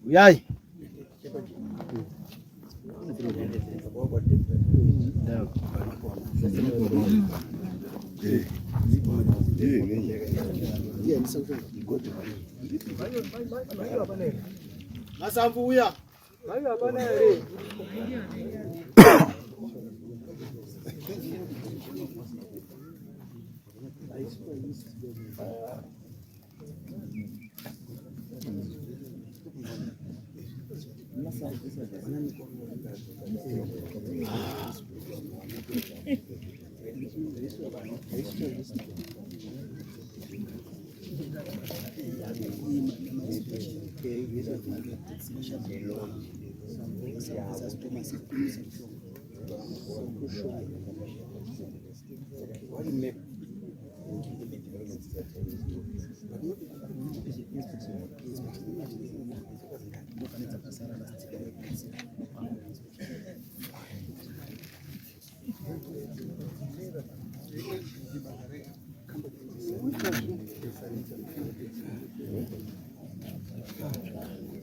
Uyai. Masamvu uya.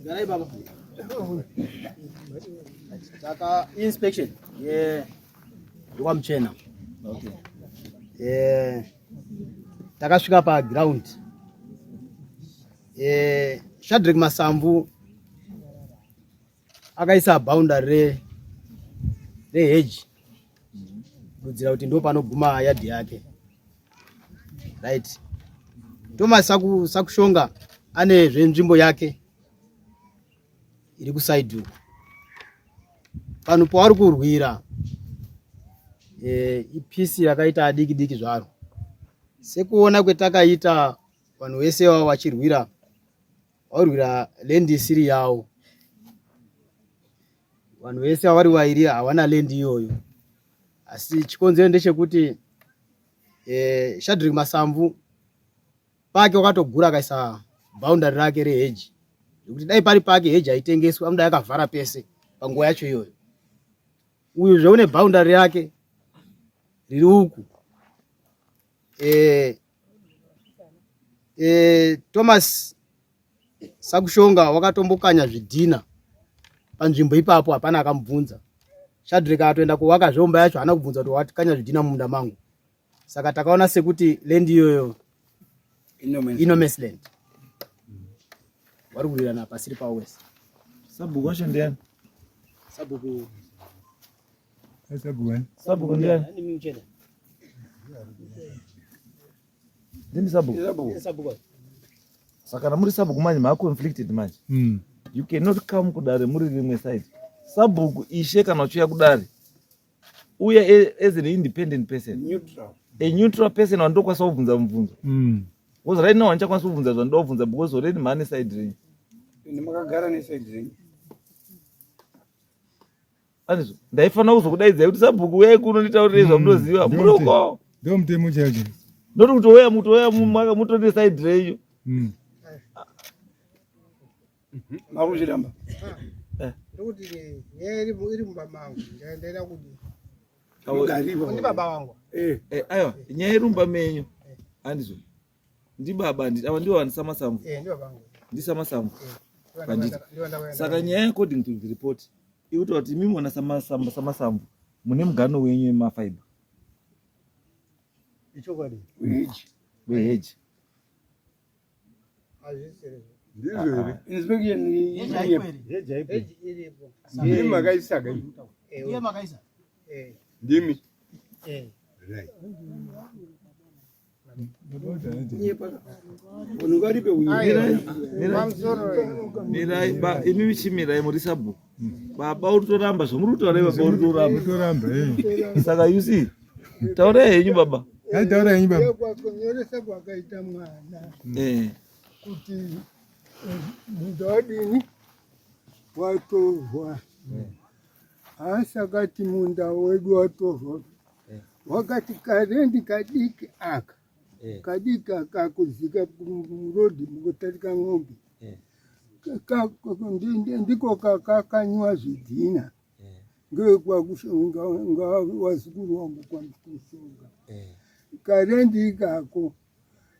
Garai baba. Saka inspection ye ndokwamuchena. Okay. Eh takasvika pa ground. Eh Shadrack Masamvu akaisa boundary re rehedge kududzira kuti ndo panoguma yadhi yake right Thomas Saku, Sakushonga ane zvenzvimbo yake iri kusaidi uku vanhu pavari kurwira e, ipisi yakaita adiki diki zvaro sekuona kwetakaita vanhu vese vavo vachirwira vairwira land isiri yavo vanhu vese vavari vairi hawana land iyoyo asi chikonzero ndechekuti eh, Shadrick Masamvu pake wakatogura akaisa boundary rake reheji zvekuti dai pari pake heji haitengeswi anoda yakavhara pese panguva yacho iyoyo uyu zveune boundary rake riri uku eh, eh, Thomas Sakushonga wakatombokanya zvidhina panzvimbo ipapo, hapana akamubvunza. Shadrek atoenda kuvaka zveumba yacho haana kubvunza kuti watikanya zvidhina mumunda mangu. Saka takaona sekuti land iyoyo inomes land vari kuwirirana pasiri pavo wese. Sabhuku wacho ndiani? Sabhuku Sabhuku ndiani? Ndimi sabhuku. Saka kana muri sabhuku manje maa conflicted manje. You cannot come kudare muri rimwe side. Sabhuku ishe kana uchiuya kudare uye as an independent person. Neutral. A neutral person wandokwanisa kubvunza mubvunzo. Because right now handichakwanisa kubvunza zvandinobvunza because already maane side renyu. Makagara neside renyu. Andizvo ndaifanira kuzokudaidzai kuti sabhuku uyai kuno nditaurirei zvamunoziva muri uko. Ndio mutemo chaicho. Ndoti kutouya mutouya mutore side renyu. Makuzviramba. Ndokuti nyaya iri mumba mangu ndaenda kudii? Ndi baba vangu. Eh, aiwa nyaya iri mumba menyu. Andizvo. Ndibaba ndi ava ndivo vandiSamasamvu. Eh, ndi baba vangu. NdiSamasamvu. Banditi. Saka nyaya according to the report ikuti kuti imimi wana Samasamvu mune mugano wenyu wemafiber. Ichokwadi. Weheji. Ndizvo here? Inspection iripo. Ndimi makaisa kai? Ndiye makaisa. Ndimi. Right. Mirai ba imi chimirai muri sabhuku. Baba uri kutoramba zvamuri kutaura baba uri kutoramba. Kutoramba eh. Saka you see. Taurai henyu baba. Hai taurai henyu baba. Kwakunyoresa kwakaita mwana Eh. kuti munda wadini watorwa asi akati munda wedu watorwa wakati karendi kadiki aka kadiki aka kuzika murodhi mukutarika ng'ombe ndiko kakakanywa zvidhina ngekwakushonga wazukuru wangu kwakushonga karendi ikako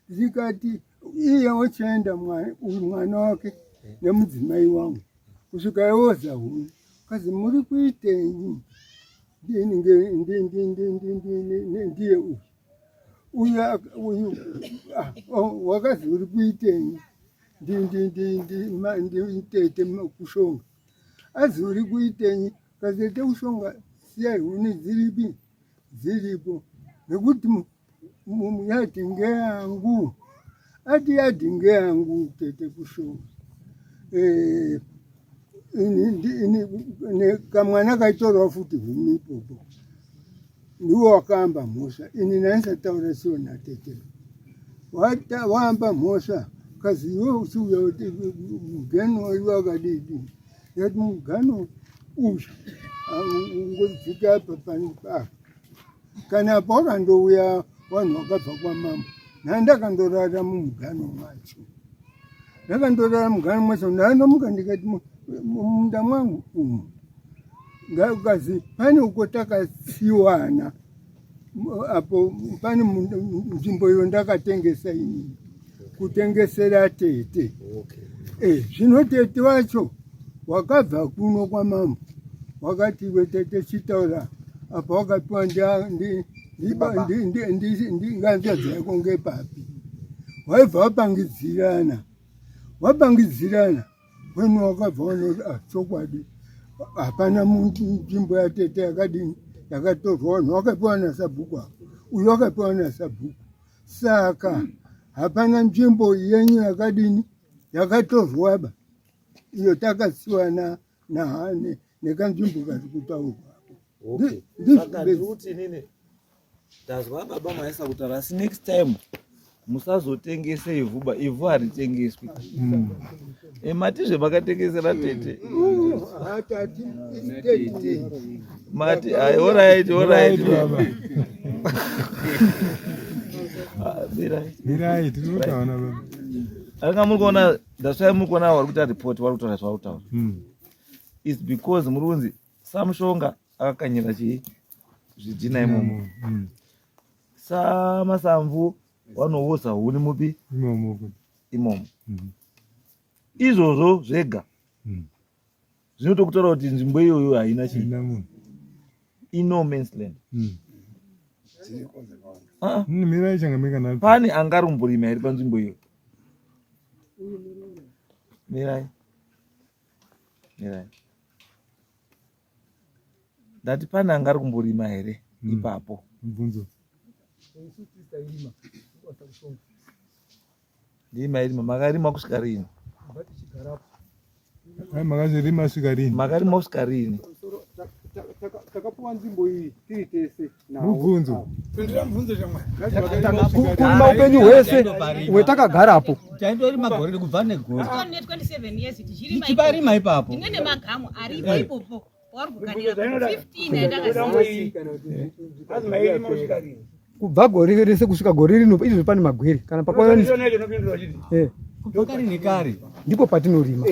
zikati iye ochienda mwana wake nemudzimai wangu. Kusvika yoza huni kazi muri kuitenyi? Ndiye uyu uyu uyu ah, wakazi uri kuitenyi? Nditete kushonga azi uri kuitenyi? Kazete kushonga siyai huni dziripi dziripo nekuti yati ngeyangu ati yati ngeyangu tete kushonga eh, kamwana kaitorwa futi humi ipopo ndiwo wakaamba mhosva ini naisataura sio natete waamba mhosva kazi iwe uchiuya kuti mugano waiwe wakadidi yati mugano uyu ungodzika apa apa kana apa wakandouya vanhu vakabva kwamambo nhandakandorara mumugano macho ndakandorara mugano macho ndandomuka ndikati mumunda mwangu umu ngazi pane uko takasiwana apo pane nzvimbo iyo ndakatengesa inini kutengesera tete eh, zvino tete wacho wakabva kuno kwamambo wakati iwe tete chitaura apa wakapiwa nganzvadzi yako ngepapi waibva wapangidzirana wapangidzirana wenu wakabva wanoti ah, chokwadi hapana nzvimbo yatete yakadini yakatorwa vanhu wakapiwa nasabhuku apo uyu wakapiwa nasabhuku saka hapana nzvimbo yenyu yakadini yakatorwaba iyo takasiwana nahane nekanzvimbo kari kutaurwa saka ndikuti inini ndazwa baba maisa kutaura asi next time musazotengese ivhu ba ivhu haritengeswi mm. e, matizve makatengesera tete mm, mati orit orit mirai tiri kutaona baba anga muri kuona that's why muri kuona vari kuita report vari kutaura zvavari kutaura hmm. Is because muri kunzi samushonga akakanyira chii zvidhina imomo hmm. Samasamvu vanowosa huni mupi imomo imomo hmm. Izvozvo zvega zvinotokutaura kuti nzvimbo iyoyo haina chii ino man's land ah, ah. Pane angarumburima here panzvimbo iyo? Mirai, mirai, ndati pane angari kumborima here hmm. ipapo? Mubvunzo. Ndii mairima, makarima kusvika rini? Makazvirima svika rini? Makarima kusvika rini? Takapuwa nzvimbo iyi tiri tese. Mubvunzo. Kurima upenyu hwese hwetakagarapo. Taindorima gore kubva negore. Tichiparima ipapo. Ndine magamu aripo ipopo. Wari kuganira 15 yandakasiya. Kubva gore rese kusvika gore rino izvo pane magwere kana pakauya eh. Kubva kare nekare ndipo patinorima.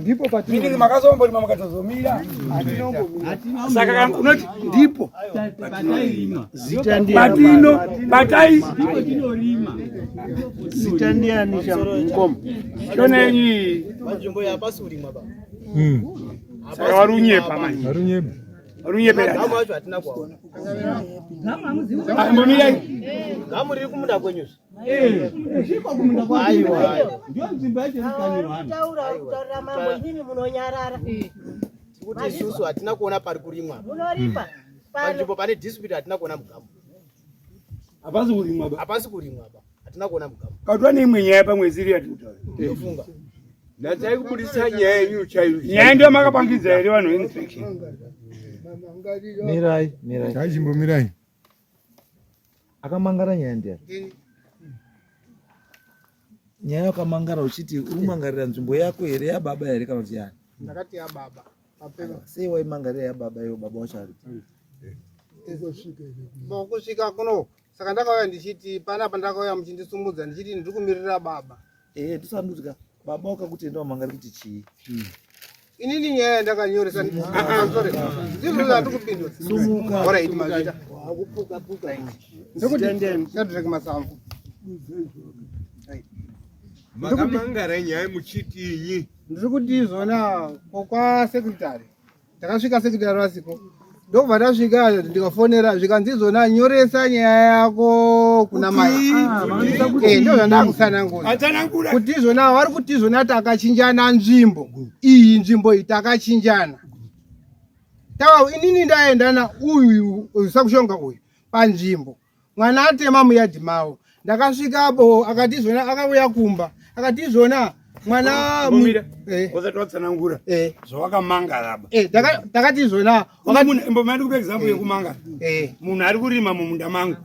Ndipo patinorima. Makazomborima makatozomira. Saka kana unoti ndipo patairima. Zita ndiani? Patino batai. Ndipo tinorima. Zita ndiani chamukoma? Shona yenyu Panzvimbo yapasi kurimwa baba. Saka warunyepa manje. Warunyepa. Runyepera. Gamu acho hatina kuaona. Ambomirai. Gamu riri kumunda kwenyu. Aiwa. Ndiyo nzvimbo yacho iri kanirwa. Taura kutaurira mambo inini munonyarara. Kuti isusu hatina kuona pari kurimwa. Munoripa. Panzvimbo pane dispute hatina kuona mugamu. Hapasi kurimwa ba. Hapasi kurimwa ba. Hatina kuona mugamu. Katwa neimwe nyaya pamwezi iri yatinotaura. Ndofunga. Ndatai kubudisa nyaya yenyu chaiyo. Nyaya ndiyo makapangidza here vanhu inspection? Mirai, mirai. Chaichimbomirai. Akamangara nyaya ndiani? Nyaya yakamangara uchiti uri kumangarira nzvimbo yako here yababa here kana kuti yani? Ndakati yababa. Sei waimangarira yababa iwo baba wacho ari? Kusvika kuno saka ndakauya ndichiti panapa ndakauya muchindisumudza ndichiti ndiri kumirira baba. Eh, tisandudya baba wakakuti enda wamangari kuti chii? Inini nyaya yandakanyoresa sorry ndizvo zvandiri kupindura. Sumuka. Alright, mazvita. Ndikuti Shadrack Masamvu. Makamangara nyaya muchitinyi? Ndiri kuti izvona kwa secretary takasvika secretary vasiko, ndobva tasvika ndikafonera, zvikanzi izvona nyoresa nyaya yako kuna mai. Ndo zvandakusanangura Atsanangura. Kuti izvona vari kuti izvona takachinjana nzvimbo iyi, nzvimbo iyi takachinjana. Tawa inini ndaenda na uyu uyu Sakushonga uyu panzvimbo, mwana atema muyadhi mavo. Ndakasvikapo akati izvona, akauya kumba akati izvona mwana Mbomira. Eh. Usati watsanangura Eh. zvawakamangara apa. Eh, takati izvona Mbomira, ndikupe example yekumangara. Munhu ari kurima mumunda mangu,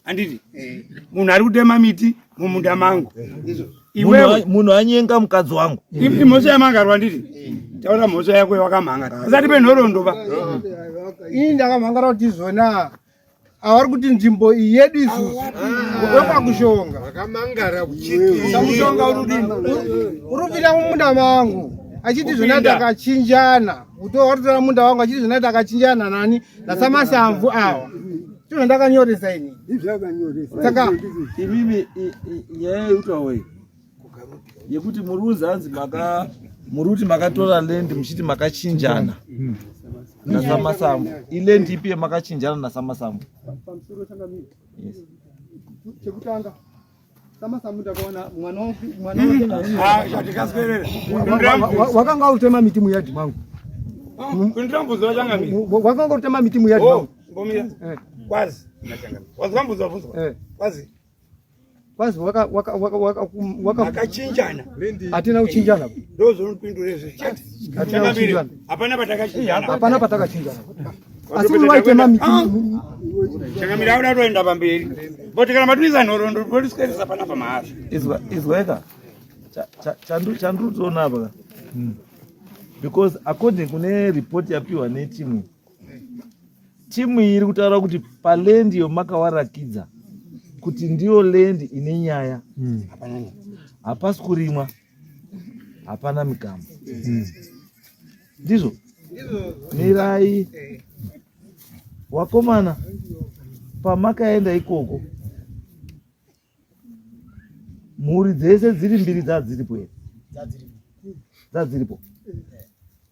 handiti? Munhu ari kutema miti mumunda mangu. Iwewe Munhu anyenga mukadzi wangu. Imhosva yamangarwa, handiti? Taura mhosva yako yawakamhangara, usati penhoroondo ba. Ini ndakamhangara kuti izvona avari kuti nzvimbo iyi yedu isusu wekwakushonga. Makamangara uchiti Sakushonga uri kudini? Uri kupinda mumunda mangu achiti zvona Kupinda. takachinjana, watotora munda wangu achiti zvona takachinjana nani nasamasamvu awa. Ndizvo ndakanyoresa ini. Saka Imimi nyaya yekutaura iyi yekuti muri kunzi hanzi maka muri kuti makatora land muchiti makachinjana nasamasamvu, iland ipi yemakachinjana nasamasamvu? Pamusoro changamire. Yes. Chekutanga, samasambu ndakaona mwana wangu, mwana wake Ah, chatikaswerere. Wakanga utema miti muyadhi mangu. Kuindira mubvunzo wachangamire. Wakanga utema miti muyadhi Oh, mangu. mbomira. Kwazi wazwa mubvunzo wabvunzwa? Kwazi. Kwazi waka waka waka waka waka Makachinjana. Hatina kuchinjana. Ndo zvinopindura izvi chete. Hatina Changamire, kuchinjana. hapana patakachinjana. Hapana patakachinjana, asi uri waitema miti. Changamire, auda toenda pamberi, but kana matuisa nhoroondo totisweresa panapa mahara. Izwaika chandiri kutoona apa ka, because according kune report yapiwa netimu iyi, timu iyi iri kutaura kuti paland yomakawarakidza kuti ndiyo land ine nyaya, hapasi kurimwa, hapana migambo. Ndizvo? Mirai wakomana, pamakaenda ikoko mhuri dzese dziri mbiri dzadziripo here? Dzadziripo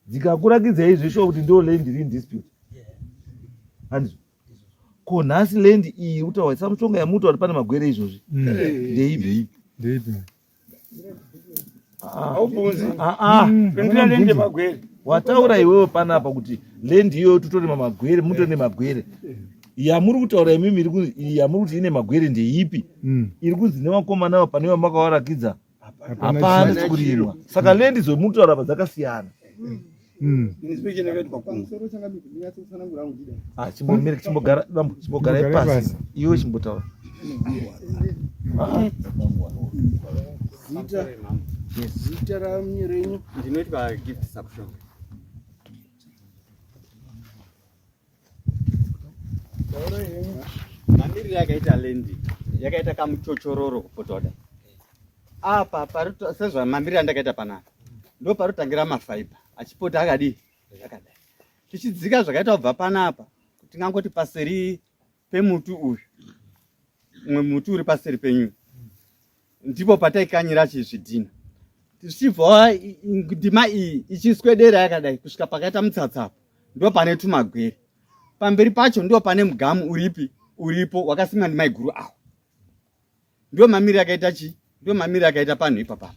dzikakurakidzai zveshuwa kuti ndo land iri in dispute, handizvo? Ko nhasi land iyi utaura samushonga yamuta kuti pane magwere izvozvi ndeipi? Ndeipi? Haubvunzi. Ah, ah. Pindura land pagwere. Wataura iwewe panapa kuti land iyoyo totorema magwere, mutone magwere. Yamuri kutaura imimi iri kunzi iyi yamuri kuti ine magwere ndeipi? Iri kunzi nevakomana ava pane vamakawarakidza hapana chikurimwa. Saka land dzomuri kutaura apa dzakasiyana. Inspection yakaitwa kumwe. Pamusoro changamire, ndinyatsokutsanangura hangu ndida. Ah, chimbomira, chimbogara bambo, chimbogarai Chimbogarai pasi. pasi. Iwe chimbotaura. Ah, Zita, zita renyu? Ndinoitwa Gift Sakushonga. Mamiriro yakaita land yakaita kamuchochororo kupota kudai apa sezvamamiriro andakaita panapa, ndo panotangira mafaibha achipota akadii akadai tichidzika zvakaita kubva panapa. Tingangoti paseri pemuti uyu, umwe muti uri paseri penyu, ndipo pataikanyira chizvidhina. Tichibva ndima iyi ichiswedera yakadai kusvika pakaita mutsatsa apo, ndo pane tumagwere pamberi pacho, ndo pane mugamu uripi uripo wakasimwa nemaiguru awo. Ndo mamiriro akaita chi ndo mamiriro akaita panhu ipapa.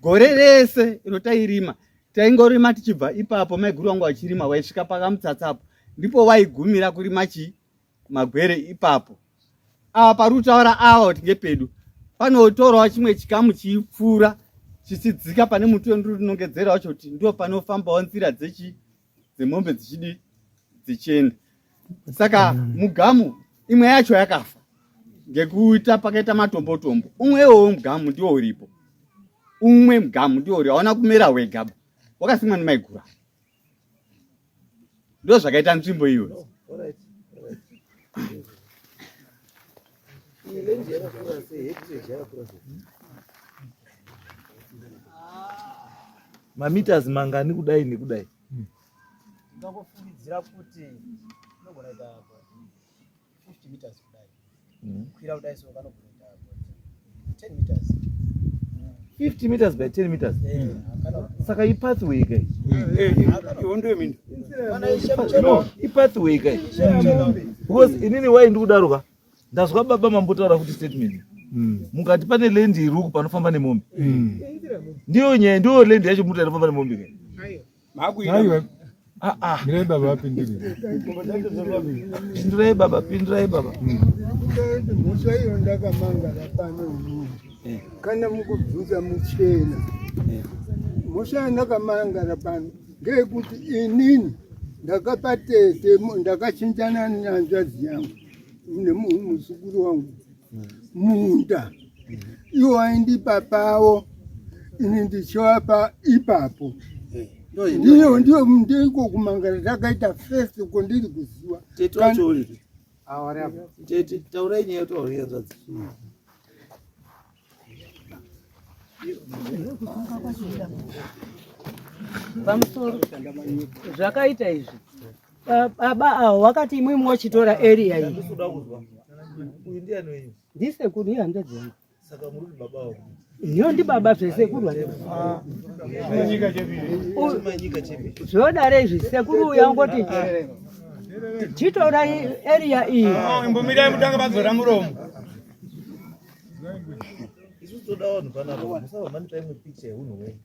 Gore rese iro tairima, taingorima tichibva ipapo. Maiguru wangu vachirima, waisvika pakamutsatsa apo, ndipo waigumira kurima chi magwere ipapo. Ava parutaura ava kuti ngepedu panotorawo chimwe chikamu chipfuura chichidzika pane muti wendiri kunongedzera wacho, kuti ndo panofambawo nzira dzechi dzemombe dzichidi dzichienda. Saka mugamu imwe yacho yakafa ngekuita pakaita matombo tombo. Umwe iwowo mugamu ndiwo uripo, umwe mugamu ndiwo uri hauna kumera wega ba, wakasimwa nemaigura. Ndo zvakaita nzvimbo iyoyo. Iyi land yakakura sei? Hectare yakakura sei? Mameters mangani kudai nekudai? Ndinongofungidzira kuti inogona kuita about 50 meters kudai, kwira kudai, so kanogona kuita about 10 meters. 50 meters by 10 meters saka ipathway kai no ipathway kai because inini wai ndikudaro ka ndazwa baba mambotaura futi statement mukati pane land iri uku panofamba nemombe ndiyo nyaya ndiyo land yacho muti anofamba nemombe kai Aiwa. Ah, ah. Mirai baba vapindure. Pindurai baba, pindurai baba. Mhosva iyo ndakamangara pano inini. Eh. Kana mukubvunza muchena. Eh. Mhosva yandakamangara pano ngeyekuti inini ndakapa tete ndakachinjana nehanzvadzi yangu nemuzukuru wangu munda. Iwo aindipa pawo ini ndichivapa ipapo. Ndiyo ndiyo ndiko kumangara takaita first uko ndiri kuziwa. Tete wacho uripi? Tete, taurai nyaya taurai hanzvadzi. Pamusoro zvakaita izvi baba avo wakati imwe mochitora area iyi. Uyu ndiani wenyu? Ndisekuru ihanzvadzi yangu. Saka muri kuti baba avo. Iyo ndibaba zvesekuru zvodare izvi sekuru uya ungoti chitora area iyi. Imbomirai mutanga madzora muromo. Isu toda vanhu panapa musava manipa imwe picture yehunhu hwenyu.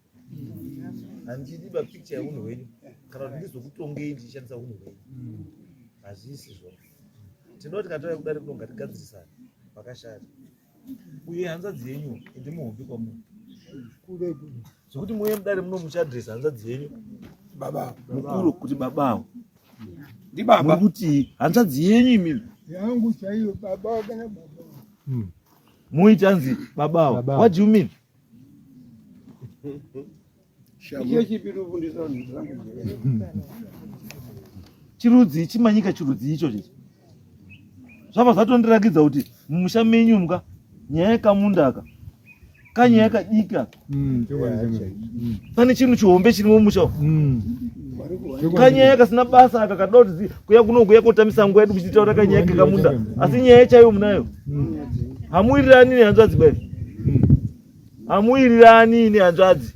Handidi ba picture yehunhu hwenyu kana kuti ndizokutongei ndichishandisa hunhu hwenyu. Hazvisi zvona. Tinoda kuti kana tauya kudare kuno ngatigadzirisane pakashata. Uye hanzvadzi yenyu ende muhombe kwamuri. Zvekuti muuye mudare muno muchadresa hanzvadzi yenyu baba mukuru kuti babawo. Ndibaba. Muri kuti hanzvadzi yenyu imimi. Yangu chaiyo baba kana baba. Muiti anzi babawo. What do you mean? Chirudzi chimanyika chirudzi icho chichi. Zvabva zvatondirakidza kuti mumusha menyu muka nyaya yekamunda aka kanyaya kadiki aka pane chinhu chihombe chirimo mumusha umu. Kanyaya kasina basa aka kadoda kuti kuya kuno kuya kotamisa nguva yedu kuchitaura kanyaya kekamunda asi nyaya chaiyo munayo. Hamuwirirani nehanzvadzi bai. Hamuwirirani nehanzvadzi.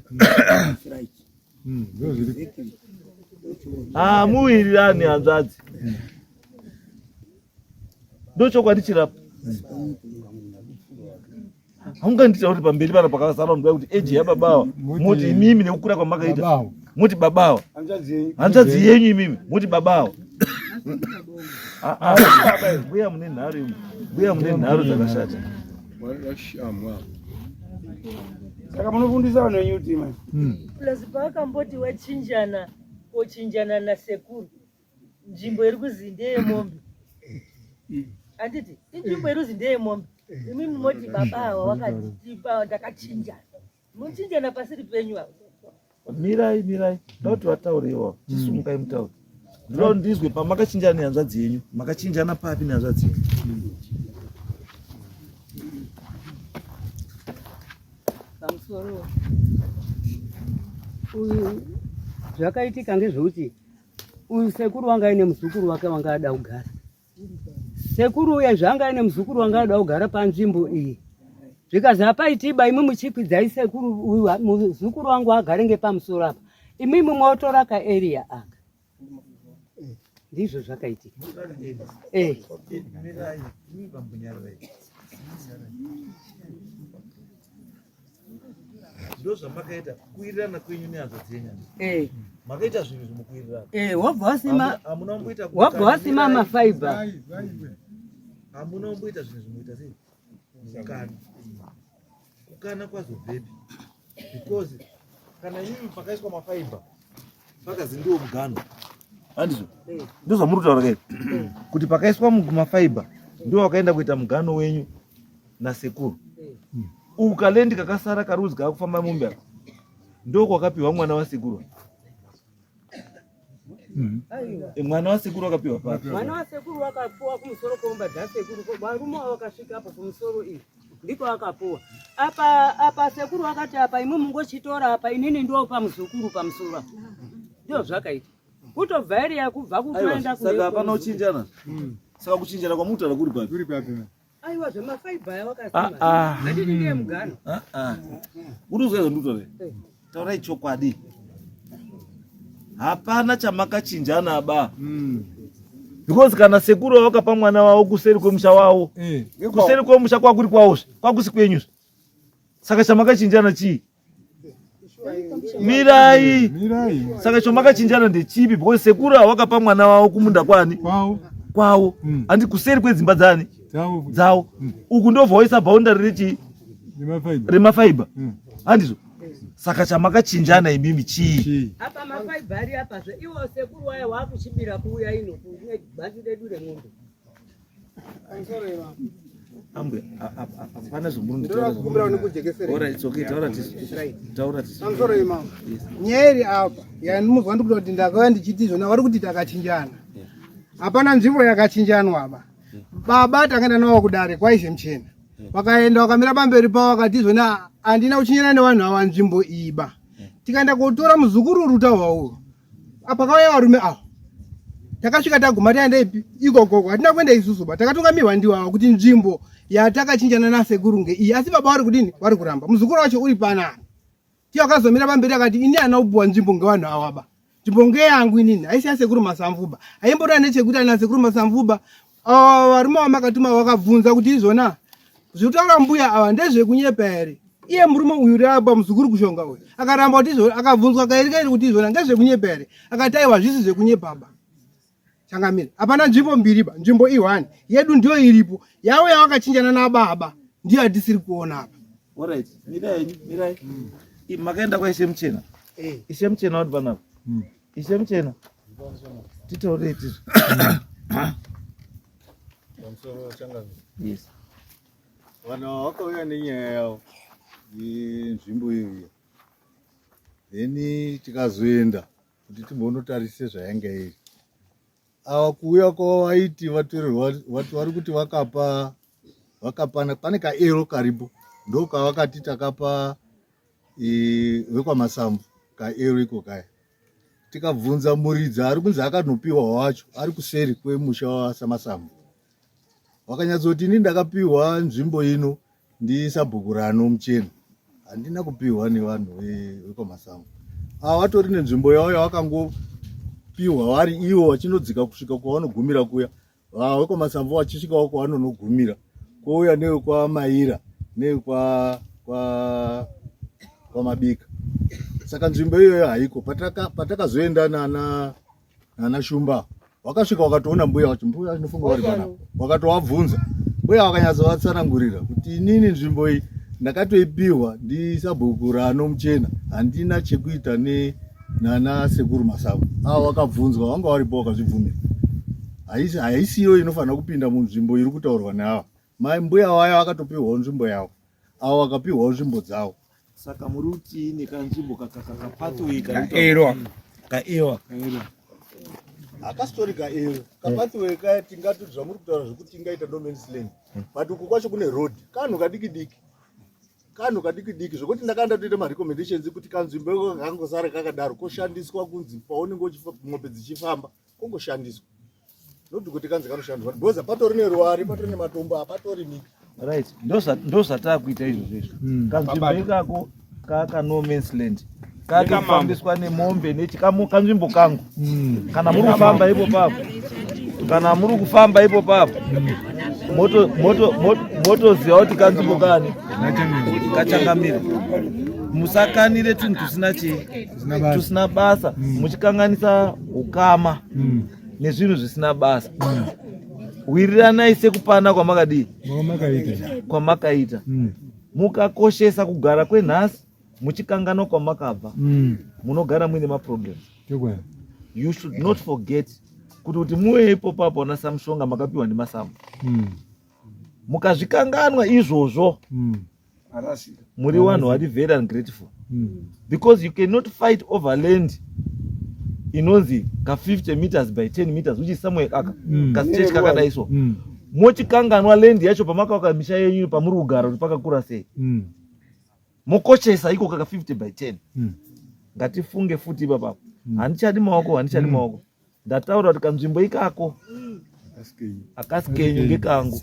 Hamuwirirani hanzvadzi. Ndochokwadi chirapo. Haunganditauri pamberi pana pakazara vanhu kuti eji yababawa moti imimi nekukura kwamakaita moti babawa hanzvadzi yenyu imimi moti babawa. Mbuya mune nharo imwe, mbuya mune nharo dzakashata. Saka munofundisa vanhu venyu kuti manje. Plus paakamboti wachinjana kochinjana nasekuru nzvimbo iri kuzi ndeyemombe handiti inzvimbo iri kuzi ndeyemombe imimi moti baba ava wakatipa ndakachinjana muchinjana pasiri penyu apa. Mirai mirai ndauti vataure iwawo chisumukai mutaure ndinoda ndizwe pamakachinjana nehanzvadzi yenyu makachinjana papi nehanzvadzi yenyu. Pamusoro uyu zvakaitika ngezvekuti uyu sekuru wanga aine muzukuru wake wanga ada kugara sekuru uya zvanga aine muzukuru wanga ada kugara panzvimbo iyi zvikazi hapaitiba imwi muchikwidzai sekuru uyu muzukuru wangu agare ngepamusoro apa imwimwi mwotora kaeriya aka ndizvo zvakaitika eh. Ndozvamakaita kuwirirana kwenyu nehanzvadzi yenyu. Eh. Makaita zvinhu zvimukuwirirana. Eh, wabva wasima hamuna kumboita wabva wasima mafiber. Hamuna kumboita zvinhu zvimuita sei? Kukana. Kukana kwazobvepi? Because kana imimi pakaiswa mafiber pakazi ndiwo mugano. Handizvo? Ndozvamuri kutaura kai? Kuti pakaiswa mafiber ndiwo wakaenda kuita mugano wenyu nasekuru. Uku kalendi kakasara karudzi kakufamba mombe aka ndokwakapiwa mwana wasekuru. Mwana wasekuru akapiwa papi? Mwana wasekuru wakapuwa kumusoro kuomba dzasekuru varume avo vakasvika apo kumusoro iyi ndiko akapuwa apa apa sekuru wakati apa imwe mungochitora apa inini ndopa muzukuru pamusoro apa ndio zvakaita kutobva area kubva kutoenda Saka hapana kuchinjana. Saka kuchinjana kwamutaura kuri papi? Kuri papi. Aiwa zvemafaibha aya Ah, wakasima. ah. Handiti ndiye mugano. Ah, ah. Uri kuzwa zvandikutaura? Taurai chokwadi. Hapana chamakachinjana ba. Because kana sekuru vakapa mwana wavo kuseri kwemusha wavo. Kuseri kwemusha kwakuri kwawozve, kwakusi kwenyuzve. Saka chamakachinjana chii? Mirai. Saka chamakachinjana ndechipi? Because sekuru ava vakapa mwana wavo kumunda kwani? Kwavo. Handi kuseri kwedzimba dzani? Dzavo. Uku ndobva waisa boundary rechii? Remafaibha. Handizvo? Saka chamakachinjana imimi chii? Apa mafaibha ari apa zve iwo sekuru waya waakuchibira kuuya ino kune gwanzi redu remombe. Ambuya, hapana Ndoda kukumbira ndikujekesere. Alright, it's okay, taura tisu. Taura tisu. Pamusoro imama. Nyaya iri apa yandimuzwa ndikuda kuti ndakauya ndichiti izvona vari kuti takachinjana. Hapana nzvimbo yakachinjanwa ba. Baba takaenda navo kudare kwaishe muchena. Vakaenda vakamira pamberi pavo vakati izvona handina kuchinjana nevanhu ava nzvimbo iyi ba. Tikaenda kotora muzukuru rutahwa uyu. Apa kauya varume ava. Takasvika taguma taenda ipi ikokoko hatina kuenda isusu ba takatungamirwa ndiwo ava kuti nzvimbo yatakachinjana nasekuru ngeiyi asi baba vari kudini vari kuramba muzukuru wacho uri panapa. Tiyo akazomira pamberi akati ini handina kupuwa nzvimbo ngevanhu ava ba. Nzvimbo ngeyangu inini haisi yasekuru Masamvuba. Haimbona nechekuti ana sekuru Masamvuba ava varume vamakatuma vakabvunza kuti izvona zvinotaura mbuya ava ndezvekunyepa here? Iye murume uyu uri apa muzukuru kushonga uyu akaramba kuti izvona akabvunzwa kairi kairi kuti izvona ndezvekunyepa here? Akati aiwa hazvisi zvekunyepa ba. Changamire hapana nzvimbo mbiri ba, nzvimbo i1 yedu ndiyo iripo yavo yavakachinjana nababa ndiyo yatisiri kuona apa. Alright, mirai, mirai. Makaenda kwaIshe Muchena. Ishe Muchena wati panapa. Ishe Muchena. Titaurei tizvo. Pamusoro changamire. Yes. Vanhu ava vakauya nenyaya yavo yenzvimbo iyo. Then tikazoenda kuti timbonotarise zvayanga iri. Ava kuuya kwavaiti vatorerwa vati vari kuti vakapa vakapana pane kaero karipo ndokavakati takapa vekwaMasamvu kaero iko kaya. Tikabvunza muridzi ari kunzi akanopiwa wacho ari kuseri kwemusha waSamasamvu. Vakanyatsoti ini ndakapiwa nzvimbo ino ndisabhuku rano muchena handina kupiwa nevanhu vekwaMasamvu. Ava vatori nenzvimbo yavo yavakangopiwa vari ivo vachinodzika kusvika kwavanogumira kuya. VekwaMasamvu vachisvikawo kwavanonogumira kwouya nevekwaMaira nevekwa kwa kwaMabika. Saka nzvimbo iyoyo haiko. Patakazoenda nana nana Shumba wakasvika wakatoona mbuya wacho, mbuya inofunga vari panapa, wakatovabvunza mbuya wakanyatsovatsanangurira kuti inini nzvimbo iyi ndakatoipiwa ndisabhuku rano muchena, handina chekuita ne nana sekuru Masango. Ava wakabvunzwa wanga waripo wakazvibvumira. Haisiyo inofanira kupinda munzvimbo iri kutaurwa neava. Mai mbuya vaya vakatopiwawo nzvimbo yavo, avo vakapiwawo nzvimbo dzavo. Saka muri kuti nekanzvimbo kakapathway Kaero. Kaewa. Hakasitori kaero. Kapathway kaya tingati zvamuri kutaura zvekuti ingaita no man's land. But uku kwacho kune road. Kanhu kadiki diki. Kanhu kadiki diki zvekuti ndakanga ndatoita ma recommendations ekuti kanzvimbo iko kakangosara kakadaro koshandiswa kunzi paunenge mombe dzichifamba kongoshandiswa. Not kuti kanzi kanoshandiswa because patori neruware patori nematombo hapatori miki. Right, ndozvatakuita izvozvo izvo. Kanzvimbo ikako kaka no man's land kakufambiswa nemombe nechikamu kanzvimbo kangu. Kana muri kufamba ipo papo, kana muri kufamba ipo papo motoziva kuti kanzvimbo kani kachangamire. Musakanire tunhu tusina chii tusina basa, muchikanganisa ukama nezvinhu zvisina basa. Wiriranai sekupana kwamakadii kwamakaita. Mukakoshesa kugara kwenhasi muchikanganwa kwamakabva, munogara muine maproblems. You should not forget kuti muve ipo papo ana Samushonga makapiwa ndiMasamvu. Mukazvikanganwa izvozvo, muri vanhu vari very ungrateful. Because you cannot fight over land inonzi ka 50 meters by 10 meters, which is somewhere aka kastretch kakadai so. Mochikanganwa land yacho pamakavaka misha yenyu pamuri kugara kuti pakakura sei. Mokoshesa iko kaka 50 by 10. Ngatifunge futi ipapapo. Handichadi maoko, handichadi maoko. Ndataura kuti kanzvimbo ikako Akasi kenyu ngekangu.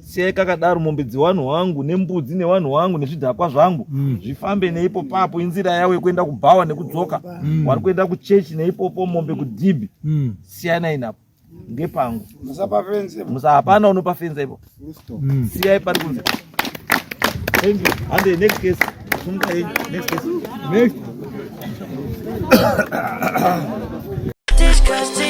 Siyai kakadaro mombe dzewanhu wangu nembudzi newanhu wangu nezvidhakwa zvangu zvifambe neipo papo inzira yavo yekuenda kubhawa nekudzoka. Wari kuenda kuchechi neipopo mombe kudhibhi. Siyanai napo. Ngepangu. Musapa fenzi. Musa hapana unopa fenzi ipo. Siyai pari kunze. Thank you. And the next case. Sumuka yenyu. Next case. Next. Disgusting.